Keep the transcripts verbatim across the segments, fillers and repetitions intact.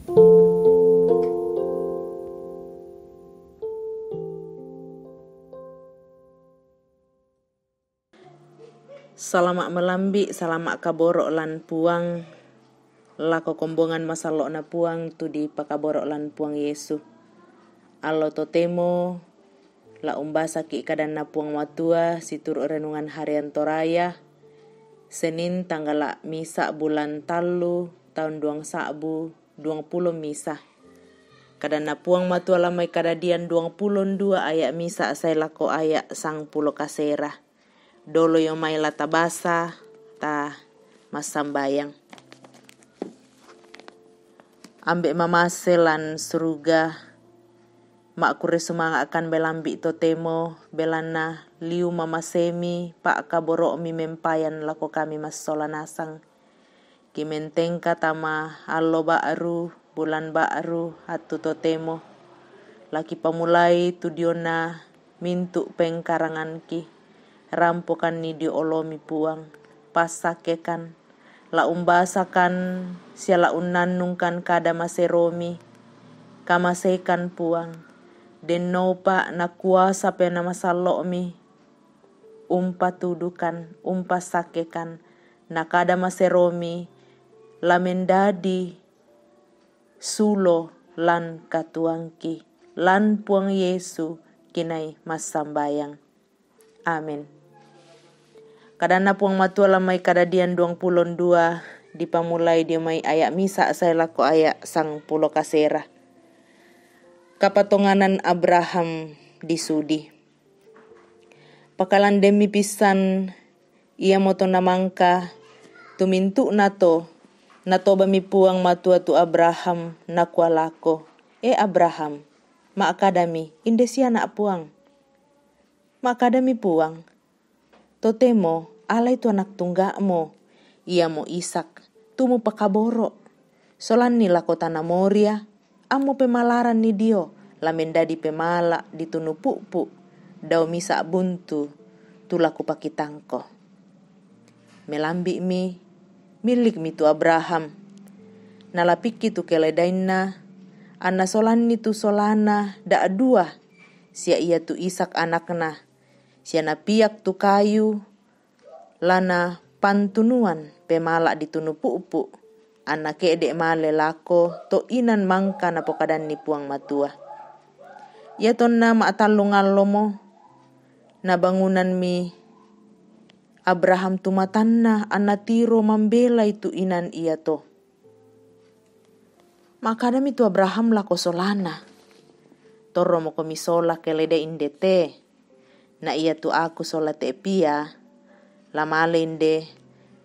Salama' malambi', salama' kaboro' lan Puang, lako kombongan masallo'na Puang tu dipakaboro' lan Puang Yesu. Allo totemo la umbasaki' kadanna Puang Matua situru' renungan harian Toraya, Senin tanggala' misa' bulan tallu taun duang sa'bu duang pulo misa'. Kadanna Puang Matua la mai Kadadian duang pulo dua aya' misa' sae lako aya' sangpulo kasera. Dolo io mai la tabasa, ta massambayang. Ambe' mamase lan suruga, ma'kurre sumanga'kan malambi' totemo, belanna liu mamasemi, pa'kaboro'mi mempayan lako kami massola nasang. Kimentengka tama allo ba'ru, bulan ba'ru, attu totemo. La kipamulai tu diona mintu' pengkaranganki, rampokanni dio olomi Puang, passakkekan, la umbasakan sia la unnannungkan kada maseromi, kamasekan Puang, dennopa nakuasa penaa masallo'mi, umpatudukan, umpassakkekan, na kada maseromi la mendadi sulo lan katuoangki, lan Puang Yesu kinai massambayang. Amin. Kadanna Puang Matua la mai Kadadian duang pulo dua, dipamulai dio mai aya' misa' sae lako aya' sangpulo kasera. Kapatonganan Abraham disudi. Pakalandemmi pissan iamoto namangka tu mintu'nato, natobami Puang Matua tu Abraham, nakua lako, "E Abraham, ma'kadami, inde siana' Puang?" Ma'kadami Puang, "Totemo, alai tu anak tungga'mu, iamo Ishak, tu mupakaboro'. Solanni lako tana Moria, ammu pemalaranni dio, la mendadi pemala' ditunu pu'pu', dao misa' buntu, tu la kupakitangko." Melambi'mi, millikmi tu Abraham. Nalapikki tu keledainna, anna solanni tu solana da'dua, sia iatu Ishak anakna, sia napiak tu kayu, la napantunuan pemala' ditunu pu'pu', anna ke'de' male lako to inan mangka napokadanni Puang Matua. Iatonna ma'tallung allomo, nabangunanmi Abraham tu matanna, anna tiro mambelai tu inan iato. Ma'kadami tu Abraham lako solana, "Torromokomi sola keledai inde te, na iatu aku sola te pia, la male inde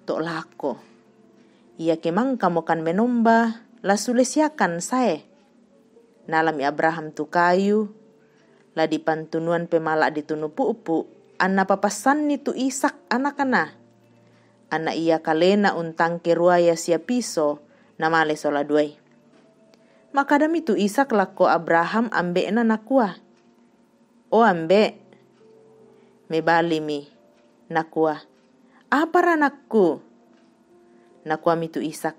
to' lako. Iake mangkamokan menomba, la sule siakan sae." Nalami Abraham tu kayu, la dipantunuan pemala' ditunu pu'pu', anna papassanni tu Ishak anakna. Anna ia kalena untangke ruaya sia piso, namale sola duai. Ma'kadami tu Ishak lako Abraham ambe'na, nakua, "O ambe'." Mebalimi, nakua, "Apara, anakku?" Nakuami tu Ishak,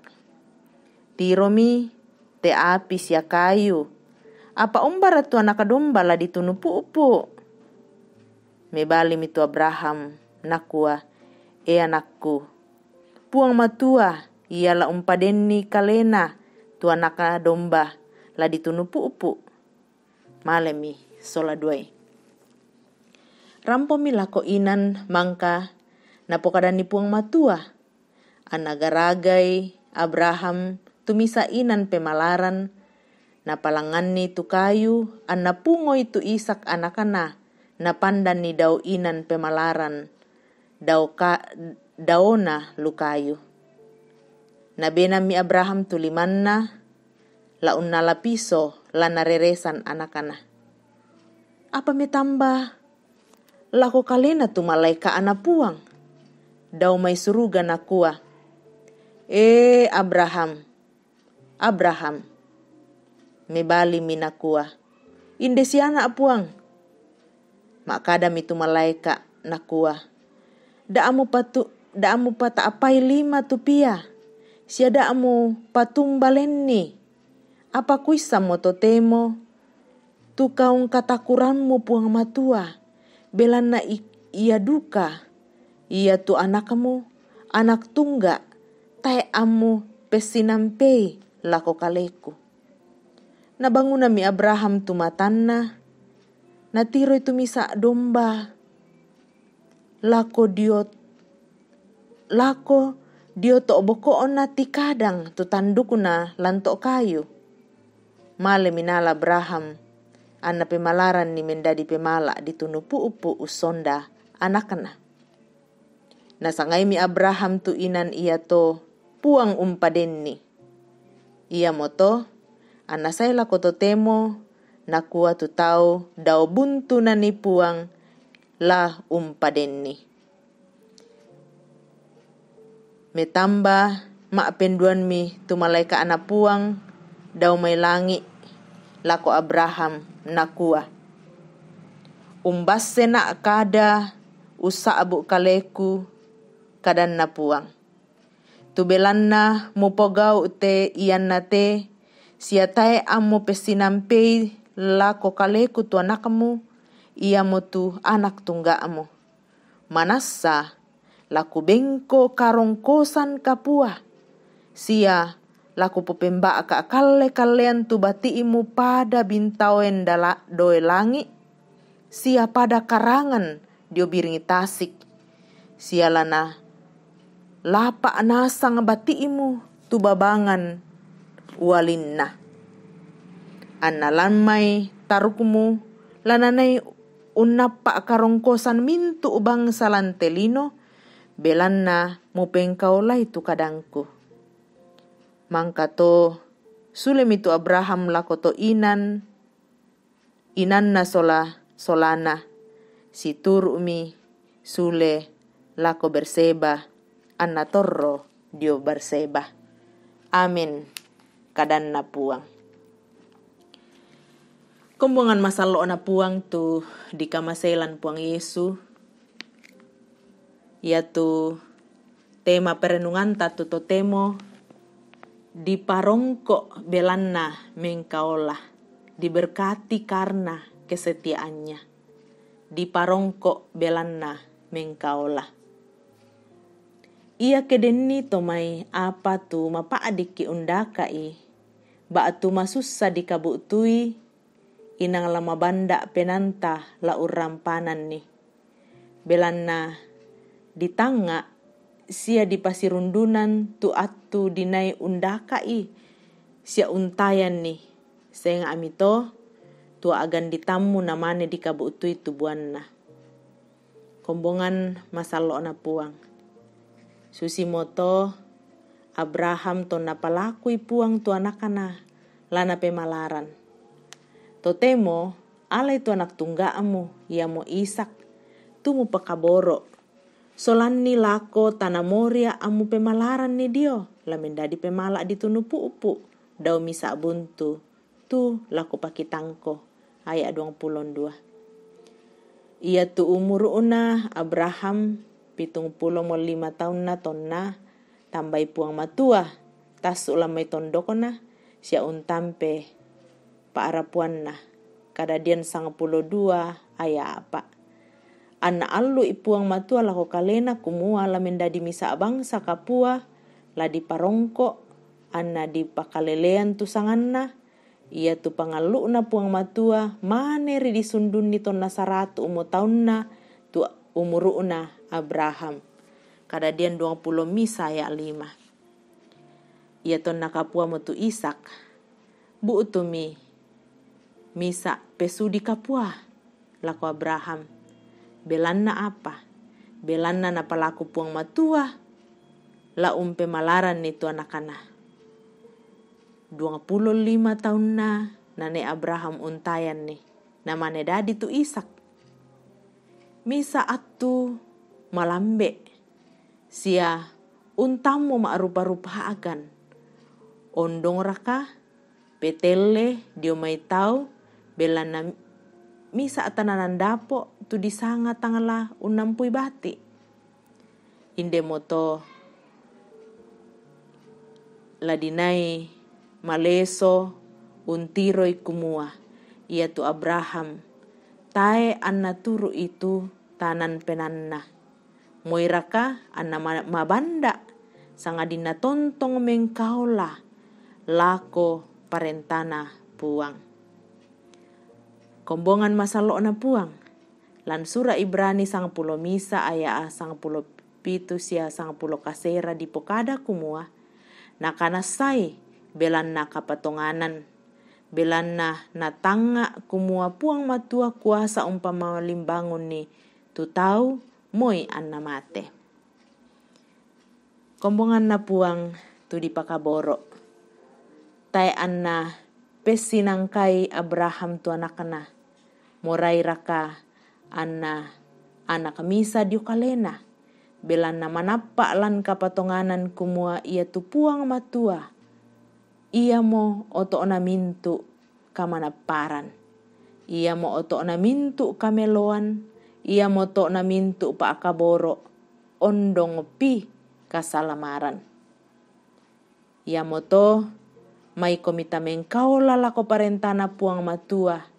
"Tiromi te api sia kayu, apa umbara tu anak domba la ditunu pu'pu'?" Mebalimi tu Abraham, nakua, "E anakku, Puang Matua ia la umpadenni kalena tu anak domba la ditunu pu'pu'." Malemi sola duai. Rampomi lako inan mangka napokadanni Puang Matua. Anna garagai Abraham tu misa' inan pemalaran, napalangnganni tu kayu, anna pungoi tu Ishak anakna, napandanni dao inan pemalaran, dao ka-, daona lu kayu. Nabenammi Abraham tu limanna, la unnala piso, la nareresan anakna. Apa metamba lako kalena tu malaeka'na Puang, dao mai suruga, nakua, "E Abraham, Abraham." Mebalimi, nakua, "Inde siana', Puang." Ma'kadami tu malaeka', nakua, "Da'mu patu-, da'mu pata'pai lima tu pia, sia da'mu patumba lenni, Apa kuissamo totemo tu kaungkatakuranmu Puang Matua, belanna i-, ia duka, ia tu anakmu, anak tungga, tae ammu pessinampei lako kaleku. Nabangunami Abraham tu matanna, natiroi tu misa domba lako dio, lako dio to boko'na tikadang tu tandukna lanto kayu. Male minala Abraham, anna pemalaranni mendadi pemala ditunu pu'pu ussonda anakna. Nasangaimi Abraham tu inan iato Puang umpadenni. Iamoto, anna sae lako totemo, nakua tu tau dao buntu nani Puang la umpadenni. Metamba ma'penduanmi tu malaeka'na Puang dao mai langi' lako Abraham, nakua, Umbassena' kada ussa'bu' kaleku, kadanna Puang. Tu belanna mupogau' te iannate, sia tae ammu pessinampei lako kaleku tu anakmu, iamotu anak tungga'mu. Manassa la kubengko karongkosan kapua, sia la kupopemba'ka kalle-kallean tu bati'mu pada bintaoen dala-, doe langi', sia pada karangan dio biring tasik, sia lana lapa' nasang bati'mu tu babangan ualinna. Anna lan mai tarukmu lananai unnappa' karongkosan mintu' bangsa lan te lino, belanna mupengkaolai tu kadangku. Mangkato sulemi tu Abraham lako to inan, inanna sola-solana, situru'mi sule lako Berseba, anna torro dio Berseba. Amin, kadanna Puang. Kombongan masallo'na Puang tu dikamaselan Puang Yesu, iatu tema perenunganta tu totemo diparongko' belanna mengkaola, diberkati karna kesetiaannya. Diparongko' belanna mengkaola. Iake denni to mai apa tu mapa'dikki' undaka'i, ba'tu masussa dikabu'tui, inang la mabanda' penanta la urrampananni. Belanna ditangnga' sia dipasirundunan tu attu dinai undaka'i sia untayanni, senga'mi to, tu a'ganditammu namane dikabu'tui tu buanna. Kombongan masallo'na Puang. Susimoto Abraham tonna palakui Puang tu anakna, la napemalaran. Totemo alai tu anak tungga'mu, iamo Ishak, tu mupakaboro'. Solanni lako tana Moria ammu pemalaranni dio, la mendadi pemala' ditunu pu'pu', dao misa' buntu, tu la kupakitangko. Ayat duangpulo dua. Iatu umuru'na Abraham pitung pulo mo lima taunna tonna tambai Puang Matua, tassu' lan mai tondokna, sia untampe pa'rapuanna. Kadadian sangpulo dua ayat apa'. Anna allu'i Puang Matua lako kalena kumua la mendadi misa' bangsa kapua, la diparongko', anna dipakalelean tu sanganna, iatu pangallu'na Puang Matua mane ri disundunni tonna saratu' mo taunna tu umuru'na Abraham. Kadadian duangpulo misa ayat lima. Ia tonna kapua mo tu Ishak, bu'tumi misa' pesudi kapua lako Abraham. Belanna apa? Belanna napalaku Puang Matua la umpemalaranni tu anakna. Duangpulo lima taunna nane Abraham untayanni, namane dadi tu Ishak. Misa' attu malambe', sia untammu ma'rupa-rupa a'gan. Ondongraka petelle dio mai tau, belanna misa' tananan dapo' tu disanga tangla unnampui bati'. Indemoto la dinai maleso untiroi kumua, ia tu Abraham, tae anna turu i tu tanan penanna. Moiraka anna ma-, mabanda, sangadinna tontong mengkaola lako parentana Puang. Kombongan masallo'na Puang. Lan sura Ibrani sangpulo misa aya sangpulo pitu sia sangpulo kasera dipokada kumua, nakanassai belanna kapatonganan, belanna natangnga kumua Puang Matua kuasa umpamalimbangunni tu tau moi anna mate. Kombonganna Puang tu dipakaboro. Tae anna pessinangkai Abraham tu anakna, morairaka anna anak misa dio kalena, belanna manappa lan kapatonganan kumua ia tu Puang Matua, iamo oto'na mintu' kamanapparan, iamo oto'na mintu' kameloan, iamo oto'na mintu' pa'kaboro', ondongpi kasalamaran. Iamoto maikomi tamengkaola lako parentana Puang Matua,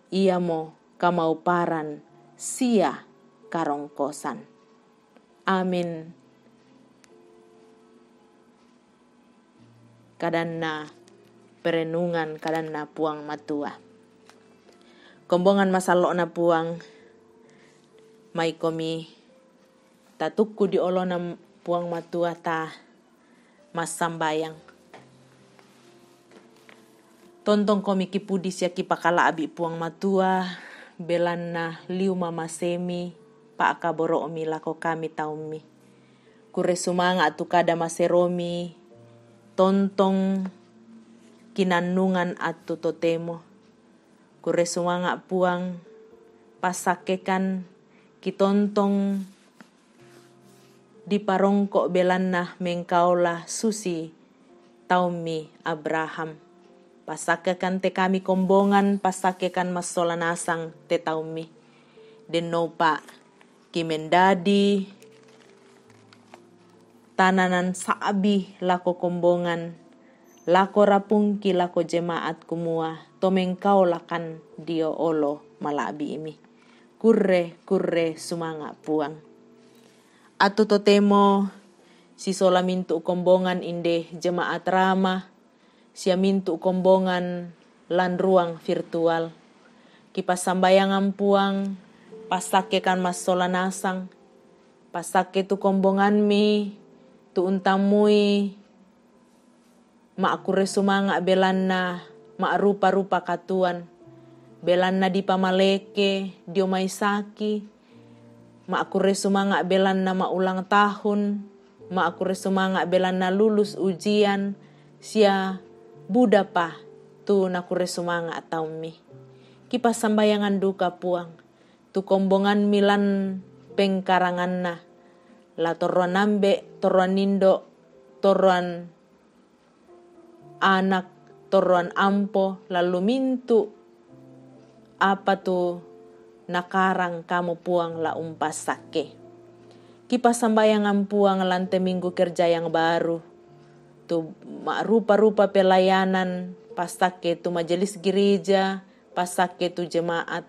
iamo kamauparan sia karongkosan. Amin. Kadanna perenungan, kadanna Puang Matua. Kombongan masallo'na Puang, maikomi tatukku di olona Puang Matua ta massambayang. Tontongkomi kipudi sia kipakala'bi Puang Matua, belanna liu mamasemi pa'kaboro'mi lako kami taummi. Kurre sumanga' tu kada maseromi, tontong kinannungan attu totemo. Kurre sumanga' Puang, passakkekan kitontong diparongko' belanna mengkaola susi taummi Abraham. Passakkekan te kami kombongan, passakkekan massola nasang te taummi. Dennopa kimendadi tananan sa'bi lako kombongan, lako rapungki, lako jemaat kumua, to mengkaolakan dio olo mala'bi'mi. Kurre, kurre sumanga' Puang. Attu totemo sisola mintu' kombongan inde jemaat Rama, sia mintu' kombongan lan ruang virtual. Kipassambayangan Puang, passakkekan massola nasang, passakke tu kombonganmi, tu untammui, ma'kurre sumanga' belanna ma'rupa-rupa katuoan, belanna dipamaleke dio mai saki, ma'kurre sumanga' belanna ma'ulang tahun, ma'kurre sumanga' belanna lulus ujian, sia budapa tu nakurre sumanga' taummi. Kipassambayangan duka Puang, tu kombonganmi lan pengkaranganna, la torroan ambe', torroan indo', torroan anak, torroan ampo, lan lu mintu' apa tu nakarang kamu Puang la umpassakke. Kipassambayangan Puang lan te minggu kerja yang baru, tu ma'rupa-rupa pelayanan, passakke tu majelis gereja, passakke tu jemaat,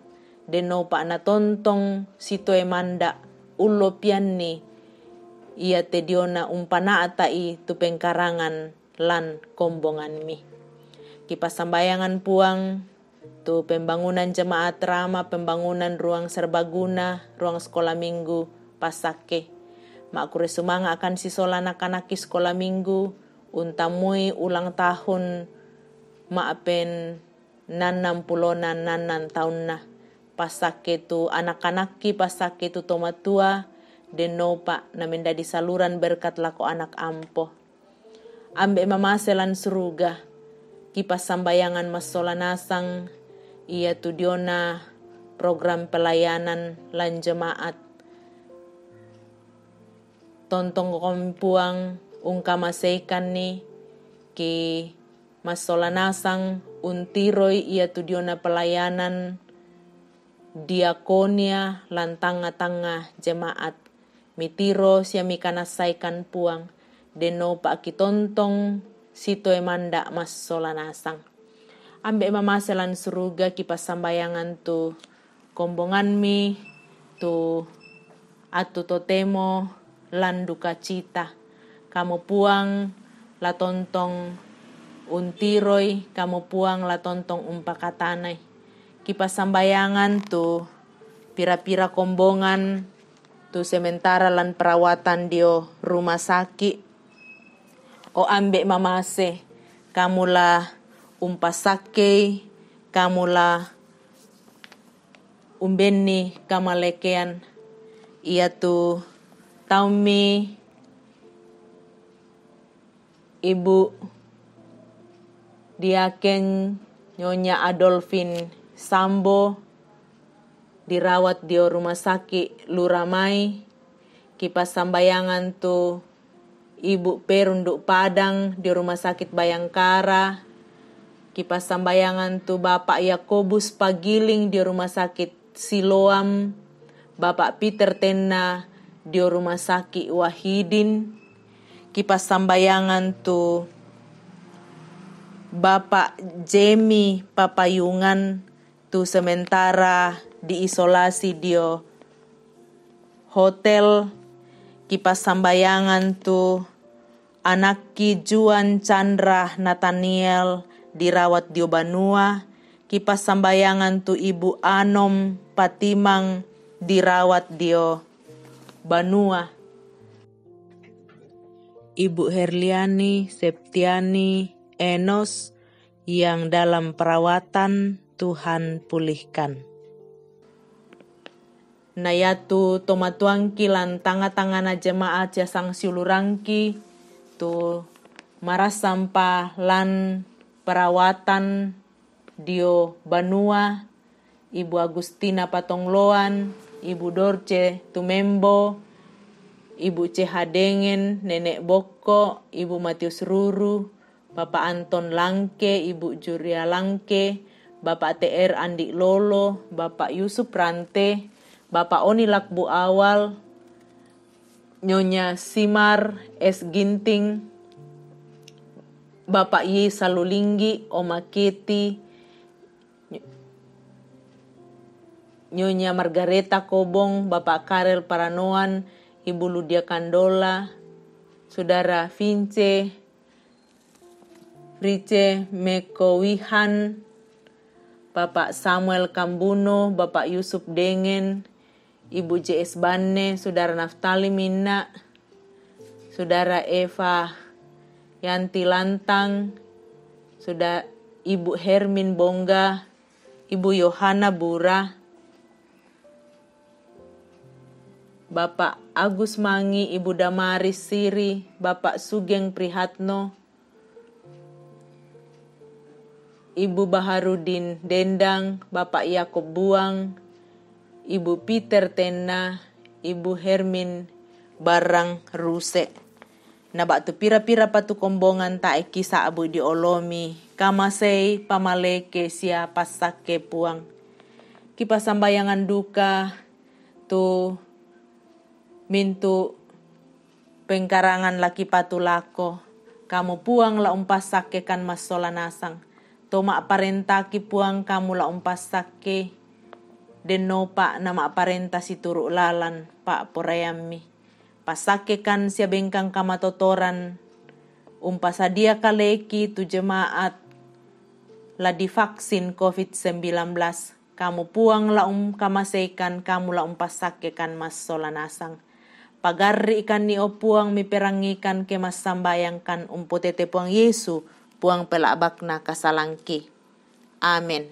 dennopa natontong sitoe manda' ullopianni iate diona umpana'ta'i tu pengkarangan lan kombonganmi. Kipassambayangan Puang tu pembangunan jemaat Rama, pembangunan ruang serbaguna, ruang sekolah minggu, passakke. Ma'kurre sumanga' kan sisola anak-anakki sekolah minggu, untammui ulang tahun ma'pen nannang pulona nannang taunna. Passakke tu anak-anakki, passakke tu tomatua, dennopa namendadi saluran berkat lako anak ampo. Ambe' mamase lan suruga, kipassambayangan massola nasang, iatu diona program pelayanan lan jemaat. Tontongkomi Puang ungkamaseikanni, ki massola nasang untiroi iatu diona pelayanan diakonia lan tangnga-tangnga jemaat. Mitiro sia mikanassaikan Puang, dennopa kitontong sitoe manda' massola nasang. Ambe' mamase lan suruga, kipassambayangan tu kombonganmi, tu attu totemo lan dukacita. Kamu Puang la tontong untiroi, Kamu Puang la tontong umpakatanai. Kipassambayangan tu pira-pira kombongan tu sementara lan perawatan dio rumah sakit. O ambe' mamase, Kamu la umpassakkei, Kamu la umbenni kamalekean, iatu taummi Ibu Diaken Nyonya Adolfin Sambo dirawat dio rumah sakit Luramai. Kipassambayangan tu Ibu Perundu Padang dio rumah sakit Bayangkara. Kipassambayangan tu Bapak Yakobus Pagiling dio rumah sakit Siloam. Bapak Peter Tenna dio rumah sakit Wahidin. Kipassambayangan tu Bapak Jemi Papayungan tu sementara diisolasi dio hotel. Kipassambayangan tu anakki Juan Chandra Nathaniel dirawat dio banua. Kipassambayangan tu Ibu Anom Patimang dirawat dio banua. Ibu Herliani Septiani Enos yang dalam perawatan, Tuhan pulihkan. Na iatu tomatuangki lan tanga-tangana jemaat sia sangsiulurangki tu marassampa lan perawatan dio banua, Ibu Agustina Patongloan, Ibu Dorce Tumembo, Ibu Ceha Dengen, Nenek Bokko, Ibu Matius Ruru, Bapak Anton Langke, Ibu Juria Langke, Bapak T R Andi Lolo, Bapak Yusuf Rante, Bapak Oni Lakbu Awal, Nyonya Simar S Ginting, Bapak Y Salulinggi, Oma Keti, Nyonya Margareta Kobong, Bapak Karel Paranoan, Ibu Ludia Kandola, Saudara Vince, Frice Mekowihan, Bapak Samuel Kambuno, Bapak Yusuf Dengen, Ibu J S Banne, Saudara Naftali Minna, Saudara Eva Yanti Lantang, Suda-, Ibu Hermin Bongga, Ibu Yohana Bura, Bapak Agus Mangi, Ibu Damaris Siri, Bapak Sugeng Prihatno, Ibu Baharudin Dendang, Bapak Yakob Buang, Ibu Peter Tenna, Ibu Hermin Barang Ruse. Na ba'tu pira-pira patu kombongan tae' kisa'bu diolomi, kamasei, pamaleke sia passakke Puang. Kipassambayangan duka tu mintu' pengkarangan la kipatulako. Kamu Puang la umpassakkekan massola nasang. To ma'parentaki Puang kamu la umpassakke, dennopa na ma'parenta situru' lalan pa'poraiammi. Passakkekan sia bengkang kamatotoran, umpasadia kaleki tu jemaat la divaksin covid sembilan belas. Kamu Puang la umkamaseikan, kamu la umpassakkekan massola nasang. Pagarri'kanni, o Puang, miperangikan ke massambayangkan, umpotete Puang Yesu, Puang pela'bakna kasalangki. Amin.